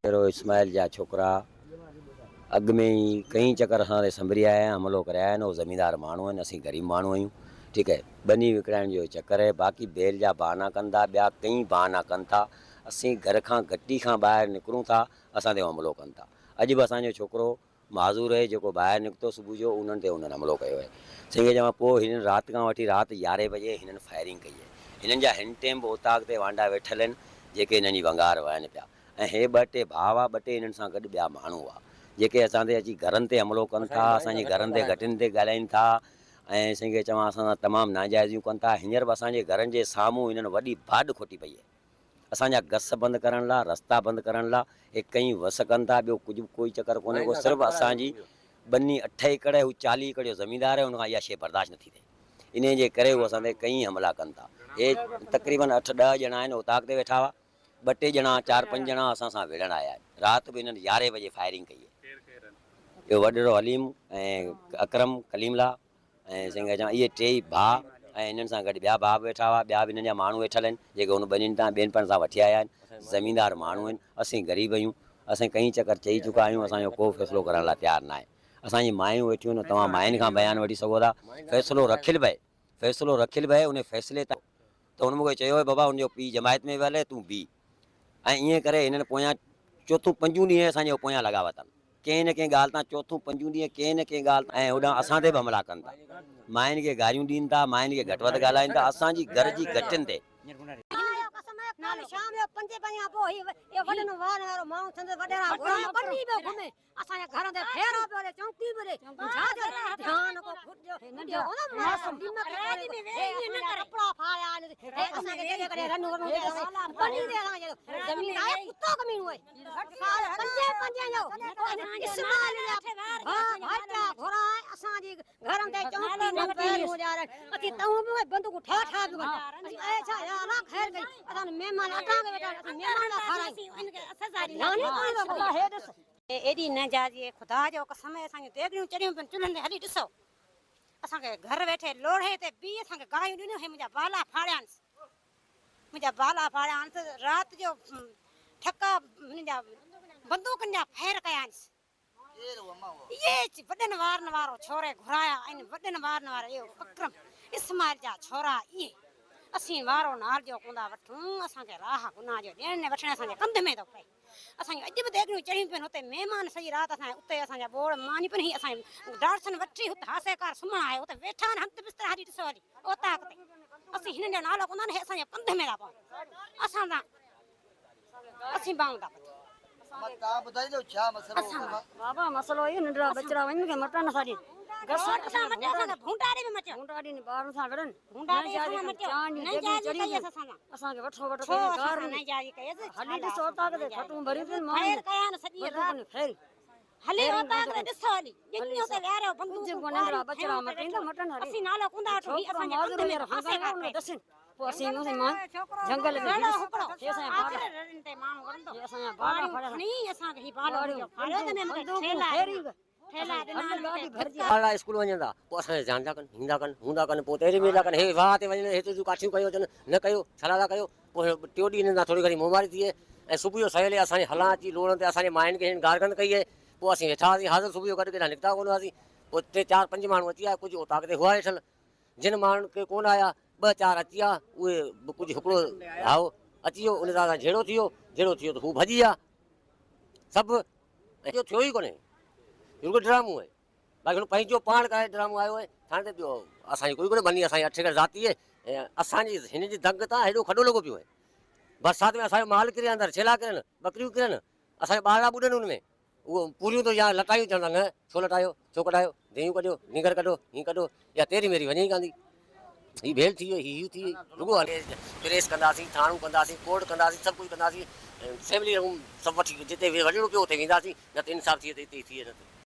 پيرو اسماعيل جا ڇوڪرا اڳ ۾ ئي ڪئين چڪر اسان تي سنڀري آيا آهن حملو ڪري آيا آهن اهي زميندار ماڻهو آهن اسين غريب ماڻهو آهيون ٺيڪ آهي ٻني وڪڻائڻ جو چڪر آهي باقي بيل جا بهانا ڪن ٿا ٻيا ڪئين بهانا ڪن ٿا اسين گهر کان گهٽي کان ٻاهر نڪرون ٿا اسان تي حملو ڪن ٿا اڄ به اسان جو ڇوڪرو معذور اهي جيڪو ٻاهر نڪتو صبح جو انهن تي انهن حملو ڪيو اهي سائين کي چوان پوء هنن رات کان وٺي رات يارهين بجي هنن فائرنگ ڪئي اهي هنن جا هن ٽيم به اوطاق تي وانڊا ويٺل آهن جيڪي هنن جي ونگار وهن پيا ۽ هي ٻه ٽي ڀاء هئا ٻه ٽي هنن سان گڏ ٻيا ماڻهو هئا جيڪي اسان تي اچي گهرن تي حملو ڪن ٿا اسان جي گهرن تي گهٽين تي ڳالهائين ٿا ۽ سائين کي چوان اسان سان تمام ناجائزيون ڪن ٿا هينئر به اسان جي گهرن جي سامهون هنن وڏي ڀاڏ کوٽي پئي اهي. اسان جا گس بند ڪرڻ لا رستا بند ڪرڻ لا هي ڪئين وس ڪن ٿا ٻيو ڪجهه به ڪوئي چڪر ڪونهي ڪو صرف اسان جي ٻني اٺ ايڪڙ آهي هو چاليهه ايڪڙ جو زميندار آهي ان کان اها شيء برداشت نٿي ٿئي انهي جي ڪري هو اسان تي ڪئين حملا ڪن ٿا هي تقريبن اٺ ڏهه ڄڻا آهن اوطاق تي ويٺا هئا ٻه ٽي ڄڻا چار پنج ڄڻا اسان سان وڙهڻ آيا آهن رات به هنن يارهين بجي فائرنگ ڪئي آهي اهو وڏڙو حليم ۽ اڪرم ڪليم لا ۽ سنگهه جا اهي ٽيئي ڀاء ۽ انهن سان گڏ ٻيا ڀاء به ويٺا هئا. ٻيا به انهن جا ماڻهو ويٺل آهن، جيڪي هن ٻنين تان ٻين پڻ سان وٺي آيا آهن. زميندار ماڻهو آهن. اسين غريب آهيون. اسين ڪئين چڪر چئي چڪا آهيون، اسان جو ڪو فيصلو ڪرڻ لاء تيار ناهي. اسان جي مايون ويٺيون آهن، توهان ماين کان بيان وٺي سگهو ٿا. فيصلو رکيل به آهي. فيصلو رکيل به آهي، انهي فيصلي تان ته هن مون کي چيو هو، بابا هن جو پيء جماعت ۾ ويل آهي، تون بيهه. ۽ ائين ڪري هنن پويان چوٿون پنجون ڏينهن اسان جي پويان لڳا وتن. ڪنهن نه ڪنهن ڳالهه تان چوٿون پنجون ڏينهن ڪنهن نه ڪنهن ڳالهه تان ۽ هوڏانهن اسان تي به حملا ڪن ٿا. ماين کي گاريون ڏين ٿا، ماين کي گهٽ وڌ ڳالهائين ٿا، اسان جي گهر جي گهٽين تي. آيو قسم آهي ڪالهه شام جو پنجين بجي کان پوء هي اهو وڏن وارن وارو ماڻهو سندس وڏيرا گهرايو ٻني پيو گهمي اسان جي گهرن تي ڦيرو پيو ڏي چونڪي به ڏي ڇا ٿيو ڌيان ڪو ڦٽجو ڦٽيو ڪونه معصوم هي اسان جا ڪپڙا ڦاڙيا آهن هي اسان کي ڪڏهن ڪڏهن رنون ورنون ٻني تي اسان جي زمين آهي ڪتو ڪميڻو آهي پنجين پنجين جو اسماعيل جا ڀائٽيا گهرائي اسان جي گهرن تي چونڪي نه پهرون ڏيارن اسين تئون به بندوقون ٺا ٺا به ڪن اسين اي ڇا يا الله خير ڪئي اسان مهمان اٽان کي ويٺا اسين مهمان ٿا کارايون ڌيان ئي ڪونه ٿو ڪو. ايڏي ناجائزي خدا جو قسم اسان جون ديڳڙيون چڙهيون پيون چلهن تي هلي ڏسو اسان کي گهر ويٺي لوڙهي تي بيهي اسان کي گاهيون ڏنيون هي منهنجا بالا ڦاڙيانس منهنجا بالا ڦاڙيانس رات جو ٺڪا هن جا بندوقن جا ڦير ڪيانس اهي وڏن وارن وارو ڇوري گهرايا آهن وڏن وارن وارا اهو اڪرم اسماعيل جا ڇورا اهي اسين وارو نال جو ڪوندا وٺون اسان کي راهه گناهه جو ڏيڻ نه وٺڻ اسان جي ڪنڌ ۾ ٿو پئي اسان جون اڄ به ديڳڙيون چڙهيون پيون اتي مهمان سڄي رات اسان جا اتي اسان جا ٻوڙ ماني پڻ هي اسان جي ڊاٽسن وٺي هت هاسيڪار سمهڻ آيو اتي ويٺا آهن هنڌ بسترا هلي ڏسو هلي اوطاق تي اسين هنن جو نالو ڪوندا آهن هي اسان جي ڪنڌ ۾ ٿا پون اسان تان اسين بانو ٿا ٻڌون. اسان بابا مسئلو اهو ننڍڙا ٻچڙا وڃن کي مٽا نٿا ڏين گس اسان مٽ اسان کي ڀونڊاڙي به مٽيو ڀونڊاڙي ۾ ٻارن سان وڙهن ڀونڊاڙي اسان مٽيو نه جائزي ڪئي اسان سان اسان کي وٺو وٺ ڪئي گار نه جائزي ڪئي هلي ڏس اوطاق تي کٽون ڀريون پيون ماڻهن ڦير ڪيا نه سڄي رات ڦير هلي اوطاق تي ڏسو هلي ڄڃ اتي ويهاريو بندوق ڪجهه ننڍڙا ٻچڙا مٽيندا مٽن هلي اسين نالو ڪوندا وٺون هي اسان جي ڪنڌ ۾ ڦاسي ڪار پئي دسين پوء اسين ان مان جهنگل ۾ ويڙهو هڪڙو آخر رڙين تي ماڻهو وڙهندو اسان جا بالا ڦاڙيا کڻي اسان کي هي بالو جو ڦاڙيو ته ۾ مون کي ٺيلا ٺيلا ڏنا گاڏي ڀرجي ٻارڙا اسڪول وڃن ٿا پوء اسان جا ڌيان ٿا ڪن هيندا ڪن هوندا ڪن پوء تيري ميلا ڪن هي واهه تي وڃن هيتريون ڪاٺيون ڪيو اچن نه ڪيو ڇلا ٿا ڪيو پوء ٽيون ڏينهن هنن سان ٿوري گهڻي منهن ماري ٿئي ۽ صبح جو سويل اسان جي هلان اچي لوڙهن تي اسان جي ماين کي هنن گارگند ڪئي ۽ پوء اسين ويٺا هئاسين حاضر صبح جو گڏ ڪيڏانهن نڪتا ڪونه هئاسين پوء ٽي چار پنج ماڻهو اچي آيا ڪجهه اوطاق تي هئا ويٺل جن ماڻهن کي ڪونه آيا ٻه چار اچي آيا اهي به ڪجهه هڪڙو هائو اچي ويو ان سان جهيڙو ٿي ويو جهيڙو ٿي ويو ته هو ڀڄي ويا سڀ ۽ اهو ٿيو ئي ڪونهي رڳو ڊرامو آهي باقي هن پنهنجو پاڻ ڪرائي ڊرامو آيو آهي ٿاڻي تي ٻيو اسان جي ڪوئي ڪونهي ٻني اسان جي اٺ ايڪڙ ذاتي آهي ۽ اسان جي هن جي دنگ تان هيڏو کڏو لڳو پيو آهي برسات ۾ اسان جو مال ڪري اندر ڇيلا ڪرن ٻڪريون ڪرن اسان جا ٻارڙا ٻڏن ان ۾ اهو پوريون ته يا لٽايون چوندا نه ڇو لٽايو ڇو ڪڍايو ديهيون ڪڍيو نينگر ڪڍو هين ڪڍو يا تيري ميري وڃي ئي ڪانه ٿي هي ڀيل ٿي وئي هي هيو ٿي وئي رڳو پريس ڪنداسين ٿاڻو ڪنداسين ڪورٽ ڪنداسين سڀ ڪجهه ڪنداسين اسيمبلي سڀ وٺي جتي وڃڻو پيو اتي وينداسين نه ته انصاف ٿئي ته اتي ئي ٿئي نه ته.